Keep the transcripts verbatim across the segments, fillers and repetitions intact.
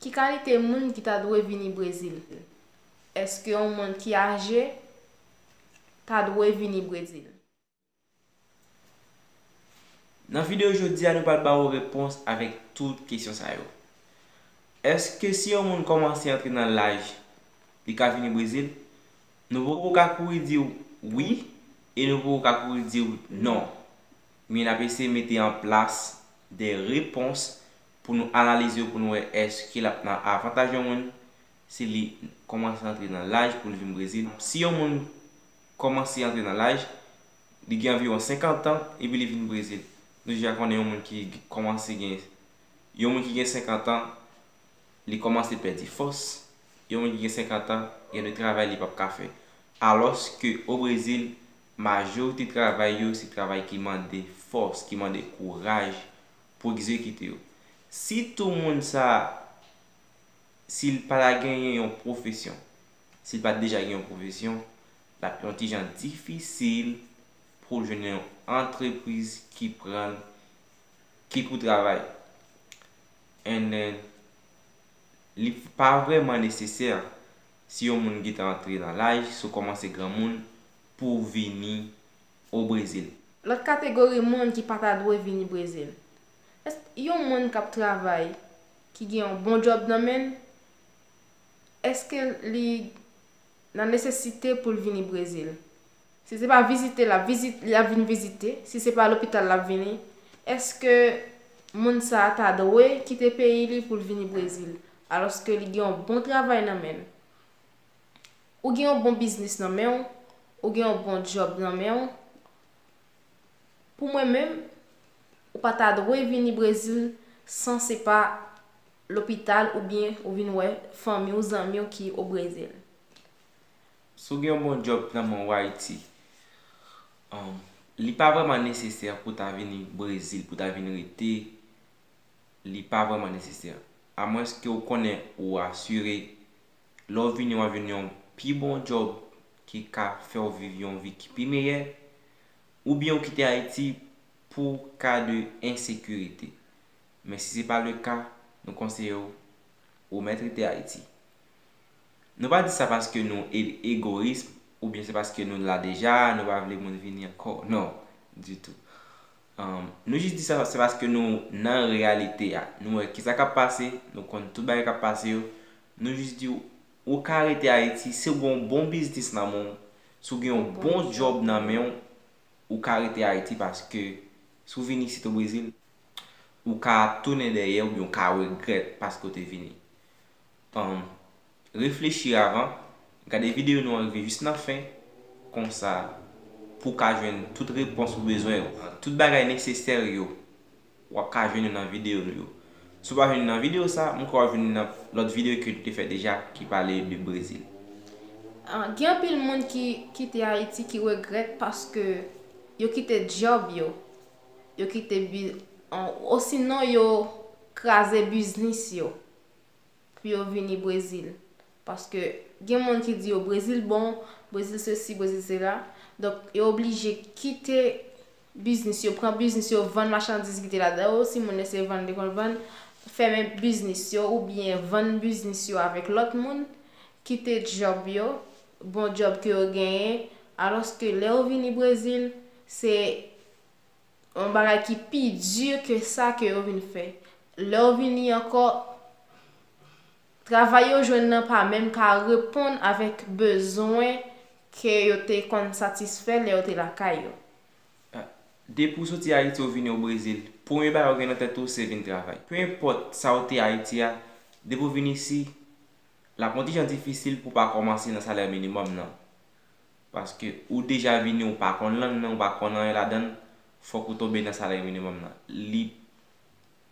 Ki kalite moun ki ta dwe vini Brezil? Èske yon moun ki aje ta dwe vini Brezil? Nan videyo jodi a, nou pral ba ou repons avèk tout kesyon sa yo. Èske si yon moun kòmanse antre nan laj, li ka vini Brezil? Nou poko ka kouri di w wi, e nou poko ka kouri di w non. Men n ap eseye mete an plas de repons pou nou analize yo, pou nou wè èske l ap nan avantaj yon moun si li kòmanse antre nan laj pou l vin Brezil. Si yon moun kòmanse antre nan laj, li gen anviwon senkant an, epi li vin Brezil. Nou deja konnen yon moun ki kòmanse gen, yon moun ki gen senkant an, li kòmanse pèdi fòs. Yon moun ki gen senkant an, gen de travay li p ap ka fè. Alòske o Brezil, majorite travay yo, se travay ki mande fòs, ki mande kouraj pou egzekite yo. Si tou moun sa, si l pa ta genyen yon pwofesyon, si l pa t deja gen yon pwofesyon, l ap yon ti jan difisil pou l jwenn yon antrepriz ki pran l, ki pou travay. And then, li pa vrèman nesesè si yon moun gentan antre nan laj, si w kòmanse granmoun, pou w vini o Brezil. Lòt kategori moun ki pa ta dwe vini Brezil. Èske yon moun k ap travay, ki gen yon bon djòb nan men l, èske li nan nesesite pou l vini Brezil? Si se pa vizite l ap vizit, l ap vin vizite, si se pa lopital l ap vini, èske moun sa a ta dwe kite peyi li pou l vini Brezil, alòske li gen yon bon travay nan men l? Ou gen yon bon biznis nan men w, ou gen yon bon djòb nan men w. Pou mwen menm, ou pa ta dwe vini Brezil san se pa lopital oubyen ou vin wè fanmi w, zanmi w ki o Brezil. Si w gen yon bon djòb nan men w Ayiti, um, li pa vrèman nesesè pou w ta vini Brezil, pou w ta vin rete, li pa vrèman nesesè. Amwenske w konnen ou asire, lè w vini, w a jwenn yon pi bon djòb ki ka fè w viv yon vi ki pi meyè, oubyen w kite Ayiti pou ka de ensekirite. Men si se pa le ka, nou konseye w, ou mèt rete Ayiti. Nou pa di sa paske nou e-, egoyis, oubyen se paske nou la deja, nou pa vle moun vini ankò. Non, ditou. Um, nou jis di sa, se paske nou nan reyalite a. Nou wè kisa k ap pase, nou konn tout bagay k ap pase yo. Nou jis di w, ou ka rete Ayiti, si w gen yon bon biznis nan men w, si w gen yon bon djòb nan men w, ou ka rete Ayiti paske si w vin isit o Brezil, ou ka tounen dèyè oubyen ou ka regrèt paske w te vini. Um, reflechi avan, gade videyo nou an rive jis nan fen, konsa pou w ka jwenn tout repons ou bezwen yo. Tout bagay nesesè yo, w ap ka jwenn yo nan videyo nou yo. Si w pa jwenn yo nan videyo sa, m kwè w ap jwenn yo nan lòt videyo ke nou te fè deja ki pale de Brezil. Ah, gen anpil moun ki kite Ayiti ki regrèt paske yo kite djòb yo, yo kite bi-, an, osinon yo kraze biznis yo pou yo vini Brezil. Paske gen moun ki di yo Brezil bon, Brezil sesi, Brezil sela. Donk, yo oblije kite biznis yo, pran biznis yo, vann machandiz ki te ladan yo, si moun nan se vann li konn vann, fèmen biznis yo oubyen vann biznis yo avèk lòt moun, kite djòb yo, bon djòb ke yo genyen, alòske lè yo vini Brezil, se yon bagay ki pi di ke sa ke yo vin fè. Lè yo vini ankò, travay yo jwenn nan pa menm ka reponn avèk bezwen ke yo te konn satisfè lè yo te lakay yo. Ah, depi w soti Ayiti, w vini o Brezil, premye bagay w gen nan tèt ou, se vin travay. Penenpòt sa w te Ayiti a, depi w vin isi, l ap yon ti jan difisil pou w pa kòmanse nan salè minimòm nan. Paske ou deja vini, ou pa konn lang nan, ou pa konn anyen ladan l, fòk ou tonbe nan salè minimòm nan. Li,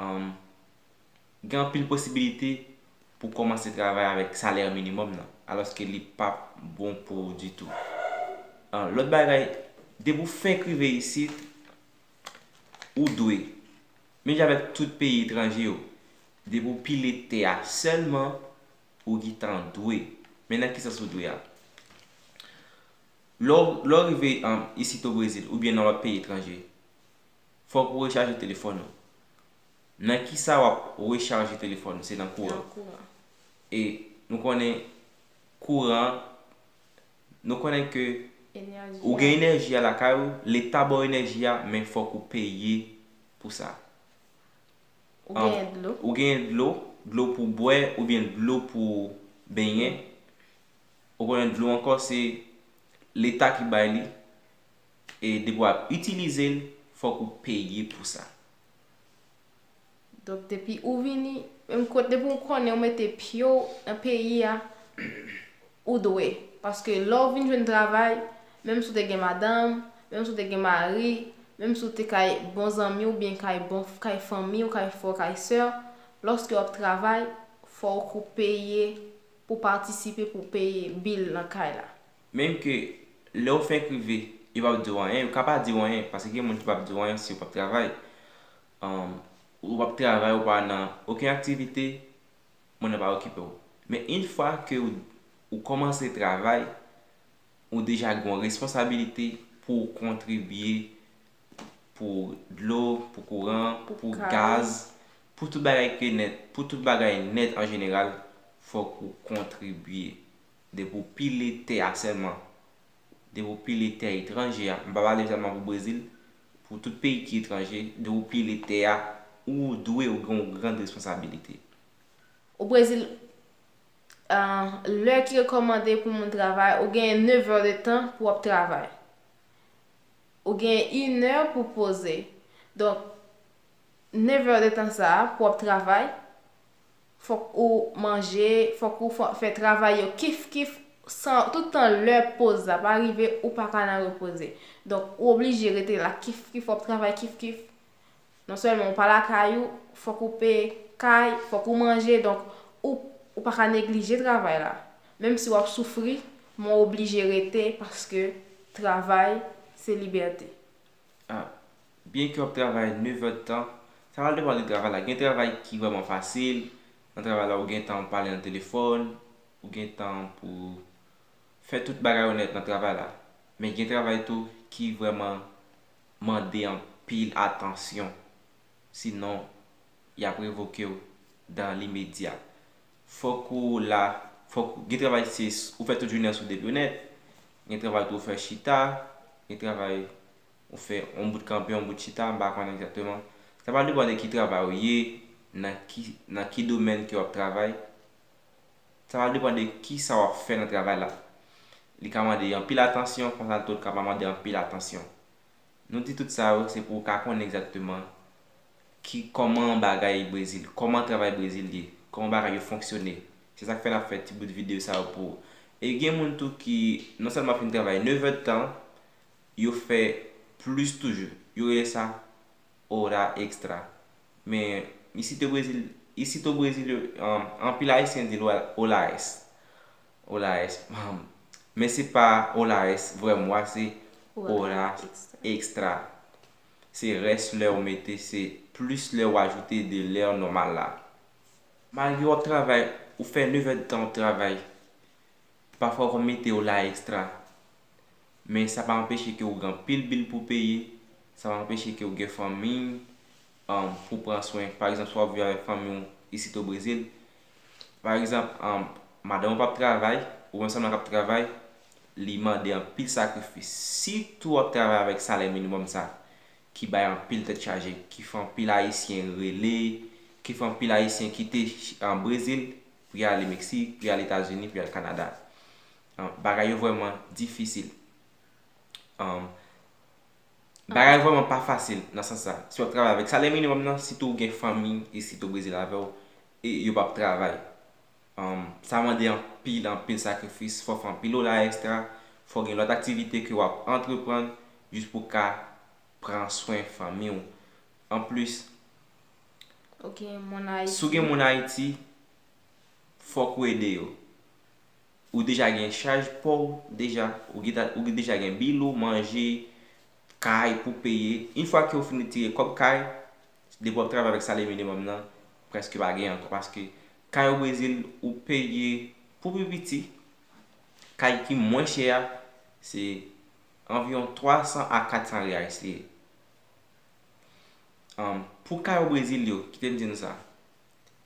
um, gen anpil posibilite pou w kòmanse travay avèk salè minimòm nan, alòske li p ap bon pou ou ditou. Ah, lòt bagay, depi w fenk rive isit, ou dwe. Menm jan avèk tout peyi etranje yo, depi w pile tè a sèlman, ou gentan dwe. Men nan ki sans ou dwe a? Lè w, lè w rive, um, isit o Brezil oubyen nan lòt peyi etranje, fòk ou rechaje telefòn ou. Nan ki sa w ap rechaje telefòn? Se nan kouran. E nou konnen kouran, nou konnen ke ou gen enèji a lakay ou, Leta ba w enèji a, men fòk ou peye pou sa. Ou genyen dlo. Ou genyen dlo, dlo pou bwè oubyen dlo pou benyen. Ou konnen dlo ankò se Leta ki bay li, e depi w ap itilize l, fòk ou peye pou sa. Donk, depi ou vini, menm kot, depi ou konnen ou mete pye w nan peyi a, ou dwe. Paske lè w vin jwenn travay, menm si w te gen madanm, menm si w te gen mari, menm si w te kay bon zanmi w, oubyen kay bon, kay fanmi w, kay frè w, kay sè w, lòske w ap travay, fòk ou peye pou patisipe, pou peye bil nan kay la. Menm ke lè w fenk rive, yo p ap di w anyen, yo ka pa di w anyen, paske gen moun ki p ap di w anyen si w p ap travay. Ann, ou p ap travay, ou pa nan okenn aktivite, moun nan pa okipe w. Men yon fwa ke ou, ou kòmanse travay, ou deja gen yon responsabilite pou w kontribye pou dlo, pou kouran, pou gaz, pou tout bagay ke nèt, pou tout bagay nèt an jeneral, fòk ou kontribye. Depi w pile tè a sèlman, depi w pile tè etranje a, m pa pale sèlman pou Brezil, pou tout peyi ki etranje, depi w pile tè a, ou dwe, ou gen yon gran responsabilite. O Brezil, ah, lè ki rekòmande pou moun travay, ou gen nèf è de tan pou w ap travay. Ou gen inè pou poze. Donk, nèf è de tan sa a pou w ap travay, fòk ou manje, fòk ou fè, fè travay yo kif kif, san, tout tan lè poz la pa rive, ou pa ka nan repoze. Donk, ou oblije rete la kif kif, w ap travay kif kif. Non sèlman ou pa lakay ou, fòk ou peye kay, fòk ou manje, donk ou, ou pa ka neglije travay la. Menm si w ap soufri, men w oblije rete paske travay se libète. Ah, byen ke w ap travay nèf è de tan, sa va depann de travay la. Gen travay ki vrèman fasil, nan travay la ou gen tan pale nan telefòn, ou gen tan pou fè tout bagay ou nèt nan travay la. Men gen travay tou ki vrèman mande anpil atansyon. Sinon, y ap revoke w dan limedya. Fòk ou la, fòk ou, gen travay se s-, ou fè tout jounen an sou de pye w nèt. Gen travay tou ou fè chita, gen travay ou fè yon bout kanpe, yon bout chita, m pa konnen egzakteman. Sa va depann de ki travay ou ye, nan ki, nan ki domèn ke w ap travay. Sa va depann de ki sa w ap fè nan travay la. Li ka mande anpil atansyon, konsa tou l ka pa mande anpil atansyon. Nou di tout sa yo, se pou w ka konnen egzakteman ki, kòman bagay Brezil, kòman travay Brezil ye, kòman bagay yo fonksyone. Se sa k fè n ap fè ti bout videyo sa yo pou ou. E gen moun tou ki non sèlman fin travay nèf è de tan, yo fè plis toujou. Yo rele sa hora extra. Men, isit o Brezil, isit o Brezil, yo, um, anpil Ayisyen di l hora, hora es-, hora es-, um, men se pa hora es vrè mo a, se hora extra. Se rès lè ou mete, se plis lè ou ajoute de lè nòmal la. Malgre w ap travay, ou fè nèf è de tan w ap travay, pafwa w konn mete hora extra. Men sa pa anpeche ke ou gen anpil bil pou peye, sa pa anpeche ke ou gen fanmi, um, pou pran swen. Pa egzanp, si w ap viv avèk fanmi w isit o Brezil, pa egzanp, um, madanm ou p ap travay, ou menm sèlman k ap travay, li mande anpil sakrifis. Sitou w ap travay avèk salè minimòm sa, ki bay anpil tèt chaje, ki fè anpil Ayisyen rele, ki fè anpil Ayisyen kite, um, Brezil pou y ale Meksik, pou y ale Etazini, pou y ale Kanada. Um, bagay yo vrèman difisil. Um, bagay yo vrèman pa fasil nan sans sa. Si w ap travay avèk salè minimòm nan, sitou ou gen fanmi isit o Brezil avè w, e yo p ap travay. Um, sa mande anpil, anpil sakrifis. Fò w fè anpil hora extra. Fò w gen lòt aktivite ke w ap antreprann jis pou w ka pran swen fanmi w. Anplis, si w gen moun Ayiti, fòk ou ede yo. Ou deja gen chaj pa w, deja, ou gen, ou deja gen bil ou, manje, kay pou peye. Yon fwa ke w fin retire kòb kay, depi w ap travay avèk salè minimòm nan, prèske pa gen ankò. Paske kay o Brezil, ou peye pou pi piti, kay ki mwen chè a, se anviwon twa san a kat san reyais li ye. An, pou kay o Brezil yo, kite m di nou sa.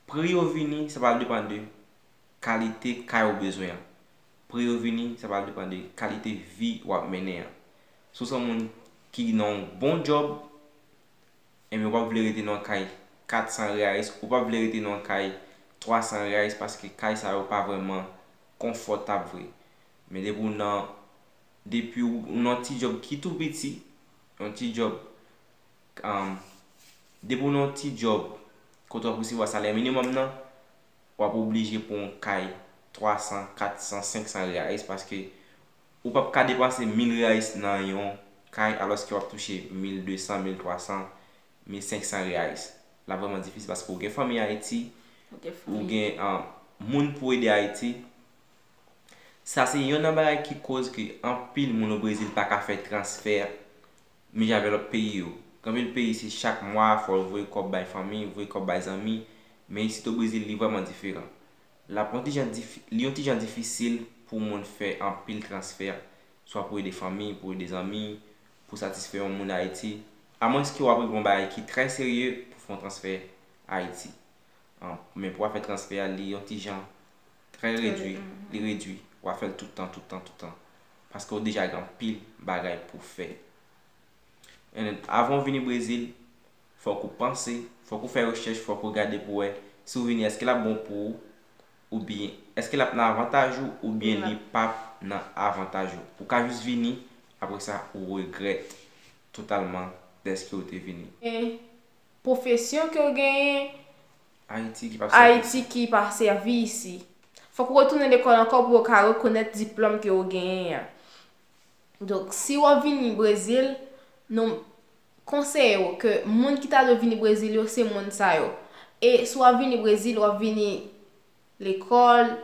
Pri yo vini, sa pral depann de kalite kay ou bezwen an. Pri yo vini, sa pral depann de kalite vi w ap mennen an. Si w se yon moun ki nan yon bon djòb, enben ou p ap vle rete nan yon kay kat san reais, ou p ap vle rete nan yon kay twa san reais, paske kay sa yo pa vrèman konfòtab vre. Men depi w nan, depi w nan yon ti djòb ki tou piti, yon ti djòb, um, depi w nan yon ti djòb kote w ap resevwa salè minimòm nan, w ap oblije pou yon kay twa san, kat san, senk san reais, paske ou p ap ka depanse mil reais nan yon kay, alòske w ap touche mil de san, mil twa san, mil senk san reais. La vrèman difisil paske ou gen fanmi Ayiti, ou gen, um, moun pou ede Ayiti. Sa se yonn nan bagay ki koz ke anpil moun o Brezil pa ka fè transfè menm jan avèk lòt peyi yo. Gen anpil peyi se chak mwa fò w voye kòb bay fanmi, voye kòb bay zanmi, men isit o Brezil li vrèman diferan. L ap yon ti jan difi-, li yon ti jan difisil pou moun fè anpil transfè, swa pou ede fanmi, pou ede zanmi, pou satisfè yon moun Ayiti, amwenske w ap rive yon bagay ki trè serye pou fè yon transfè Ayiti. An, men pou w ap fè transfè a, li yon ti jan trè redwi, li redwi. W ap fè l tout tan, tout tan, tout tan. Paske w deja gen anpil bagay pou w fè. And then, avan w vini Brezil, fòk ou panse, fòk ou fè rechèch, fòk ou gade pou wè si w vini, èske l ap bon pou ou, oubyen èske l ap nan avantaj ou, oubyen li p ap nan avantaj ou. Ou ka jis vini, apre sa, ou regrèt totalman dèske ou te vini. E pwofesyon ke w genyen Ayiti ki p ap sèvi Ayiti ki pa sèvi isi. Fòk ou retounen lekòl ankò pou yo ka rekonèt diplòm ke w genyen an. Donk, si w ap vini Brezil, nou konseye w ke moun ki ta dwe vini Brezil yo, se moun sa yo. E si w ap vini Brezil, w ap vini lekòl,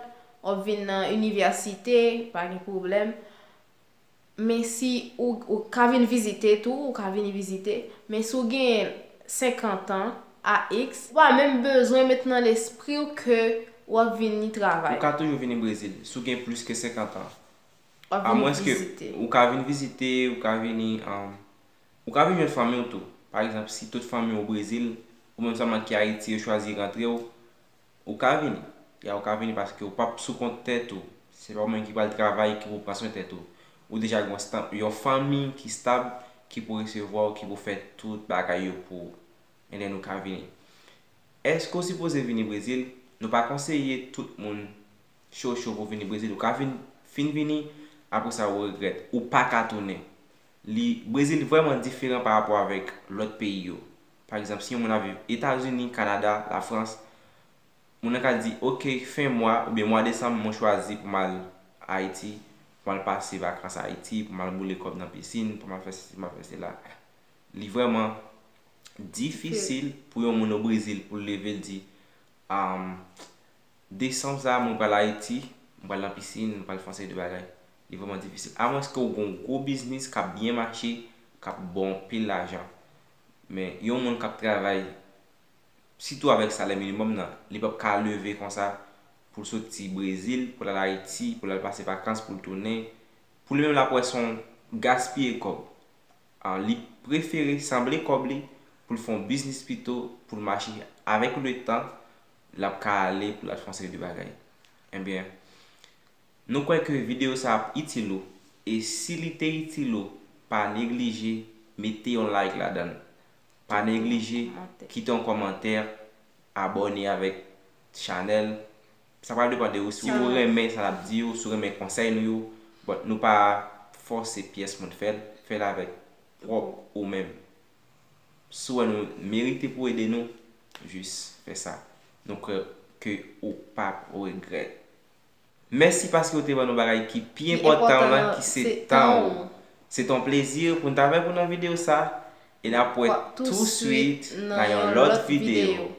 w ap vin nan inivèsite, pa gen pwoblèm. Men si ou, ou ka vin vizite tou, ou ka vini vizite. Men si w gen senkant an a x, ou pa menm bezwen met nan lespri w ke w ap vini travay. Ou ka toujou vini Brezil si w gen plis ke senkant an. W ap vini vizite. Amwenske ou ka vin vizite, ou ka vini, um, ou ka vin jwenn fanmi w tou. Pa egzanp, si tout fanmi w o Brezil, ou menm sèlman ki Ayiti, yo chwazi rantre w, ou ka vini. Ya, ou ka vini paske ou p ap sou kont tèt ou. Se pa ou menm ki pral travay, ki pou pran swen tèt ou. Ou deja gen yon stan-, yon fanmi ki stab, ki pou resevwa w, ki pou fè tout bagay yo pou ou. And then ou ka vini. Èske w sipoze vini Brezil? Nou pa konseye tout moun cho cho pou vini Brezil. Ou ka vin, fin vini, apre sa ou regrèt. Ou pa ka tounen. Li, Brezil vrèman diferan pa rapò avèk lòt peyi yo. Pa egzanp, si yon moun ap viv Etazini, Kanada, Lafrans, moun nan ka di, "Oke, fen mwa oubyen mwa desanm, mwen chwazi pou m al Ayiti, pou m al pase vakans Ayiti, pou m al boule kòb nan pisin, pou m al fè sesi, pou m al fè sela." Li vrèman difisil pou yon moun o Brezil pou l leve l di, um, "Desanm sa a, mwen pral Ayiti, mwen pral nan pisin, mwen pral fè yon seri de bagay." Li vrèman difisil. Amwenske w gen yon gwo biznis k ap byen mache, k ap ba w anpil lajan. Men, yon moun k ap travay, sitou avèk salè minimòm nan, li p ap ka leve konsa pou l soti Brezil, pou l al Ayiti, pou l al pase vakans, pou l tounen. Pou li menm, l ap wè se yon gaspiye kòb. An, li prefere sanble kòb li pou l fè yon biznis pito, pou l mache avèk letan, l ap ka ale pou l al fè yon seri de bagay. Ebyen, nou kwè ke videyo sa ap itil ou, e si li te itil ou, pa neglije mete yon like ladan l. Pa neglije kite yon kòmantè, abòne avèk chanèl. Sa pral depann de ou. Si ou renmen sa n ap di yo, si ou renmen konsèy nou yo, but nou pa fòse pyès moun fè l, fè l avèk pwòp ou menm. Si w wè nou merite pou ede nou, jis fè sa. Nou kwè ke ou p ap regrèt. Mèsi paske w te ban nou bagay ki pi enpòtan lan, ki se tan w. Se t on plezi pou n t avèk ou nan videyo sa, e n ap wè touswit nan yon lòt videyo.